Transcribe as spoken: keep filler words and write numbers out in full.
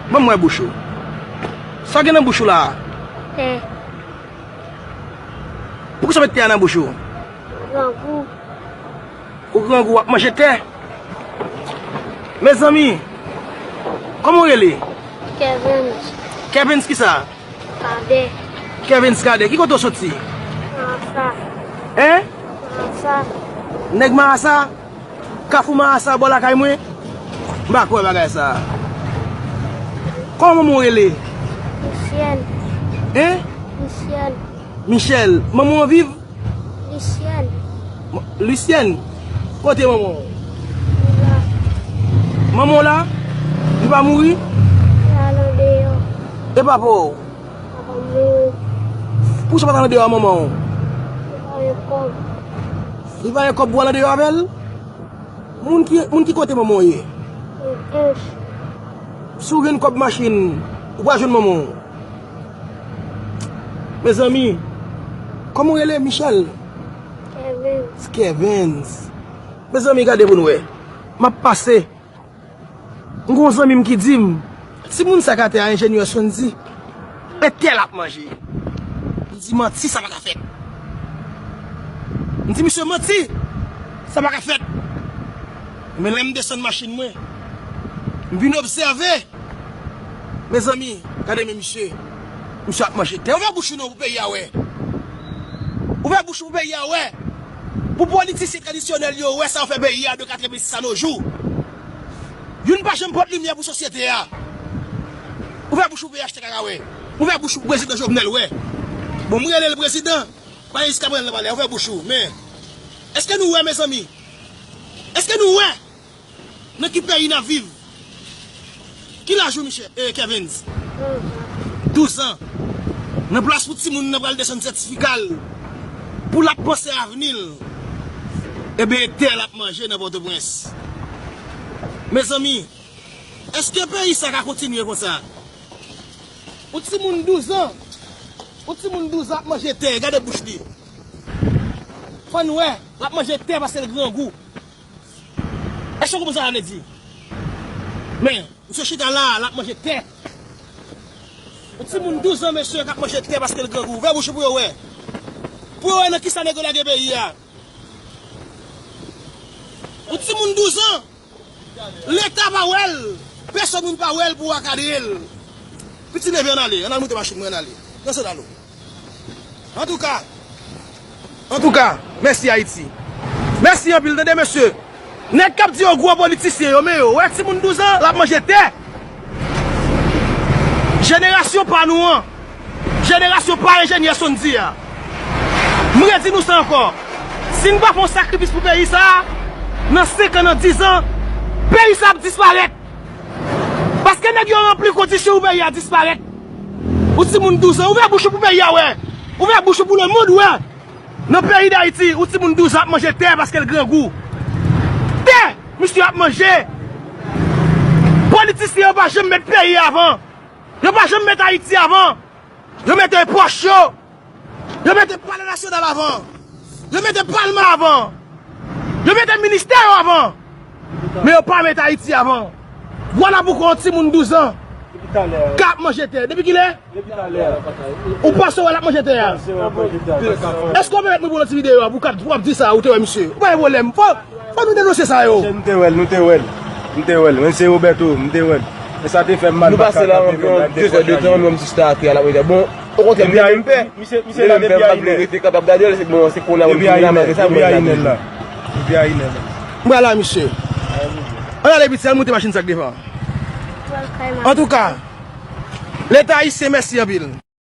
Ban m wè bouch ou. Sa w gen nan bouch ou la a? Tè. Poukisa w met tè a nan bouch ou? Grangou. Ou grangou, w ap manje tè? Mezanmi, kòman w rele? Kevens. Kevens kisa? Kadè. Kevens Kadè. Ki kote w soti? Marasa. Hein? Marasa. Nèg Marasa? Kafou Marasa bò lakay mwen? M pa kwè bagay sa a. Kòman manman w rele? Michel. Hein? Michel. Michel. Manman w viv? Lisyèn. M-, Lisyèn? Kote manman w? Li la. Manman w la? Li pa mouri? Li al andeyò. E papa w? Papa m mouri. Poukisa w pa t al andeyò a manman w? Li pa gen kòb. Li pa gen kòb pou w al andeyò avè l? Moun ki, moun ki kote manman w ye? Nan Dèch. Si w jwenn kòb machin, ou pral jwenn manman w. Mezanmi, kòman w rele? Michel? Kevens. Kevens. Mezanmi, gade pou n wè. M ap pase. M gen yon zanmi m ki di m, timoun sa k atè a, enjenyè Sondy, e tè l ap manje. M di, manti, sa pa ka fèt. M di, misye, manti, sa pa ka fèt. Men lè m desann machin mwen, m vin obsève. Mezanmi, gade men misye. Misye ap manje tè. Ouvè bouch ou non pou peyi a wè. Ouvè bouch ou pou peyi a wè. Pou politisyen tradisyonèl yo wè sa yo fè peyi a de katrevensis a nos jours. Youn pa janm pote limyè pou sosyete a. Ouvè bouch ou pou P H T K wè. Ouvè bouch ou pou prezidan Jovenel wè. Bon, m rele l prezidan. Pa jiskaprezan l pa la. Ouvè bouch ou. Men, èske nou wè, mezanmi? Èske nou wè? Nan ki peyi n ap viv? Ki laj ou, Michel, eh, Kevens? Douz an. Nan plas pou timoun nan pral desann sètifika l, pou l ap panse avni l, ebyen, e tè l ap manje nan Pòtoprens. Mezanmi, èske peyi sa ka kontinye konsa? Yon timoun douz an, yon timoun douz an ap manje tè, gade bouch li. Fò n wè, l ap manje tè paske l grangou. Èske w konprann sa sa vle di? Men, misye chita la, l ap manje tè. Yon timoun douz an, mesye, k ap manje tè paske l grangou. Ouvè bouch ou pou yo wè. Pou yo wè nan kisa nèg yo lage peyi a. Yon timoun douz an, Leta pa wè l. Pèsonn moun pa wè l pou akadre l. Piti leve, ann ale. Ann al moute machin mwen, ann ale. Nan sandal ou. Antouka, antouka, mèsi Ayiti. Mèsi anpil, tande mesye. Nèg k ap di yo gwo politisyen yo, men yo, wè timoun douz an, l ap manje tè. Jenerasyon pa nou an, jenerasyon pa enjenyè Sondy a. M redi nou sa ankò. Si n pa fè yon sakrifis pou peyi sa a, nan senk an, nan diz an, peyi sa a ap disparèt. Paske nèg yo ranpli kondisyon pou peyi a disparèt. Ou timoun douz an, ouvè bouch ou pou peyi a wè. Ouvè bouch ou pou lemonn wè. Nan peyi Dayiti, ou timoun douz an ap manje tè paske l grangou. Tè! Misye ap manje. Politisyen yo pa janm met peyi avan. Yo pa janm met Ayiti avan. Yo mete pòch yo. Yo mete palè nasyonal avan. Yo mete palman avan. Yo mete ministè yo avan. Men yo pa mete Ayiti avan. Vwala poukwa yon timoun douz an k ap manje tè. Depi kilè? Ou panse w wè l ap manje tè a? Èske w pèmèt mwen pou yon ti videyo a pou w ap di sa ou te wè misye? Ou pa gen pwoblèm. Fò, fò nou denonse sa yo. Misye, nou te wè l, nou te wè l. Nou te wè l. Mwen se Roberto, nou te wè l. E sa te fè m mal. Nou pase la anviwon de zè de tan, nou menm jis ta atè a, n ap rete. Bon, okontrè, m te menm pè. M te menm pè, m pa t vle rete kapab gade l, se bon, se kounye a pou m vin la, malgre sa, m pral gade l. Depi a inè la. M pral la, misye. Ann ale piti, ann moute machin sa k devan. Antouka, Leta ayisyen, mèsi anpil.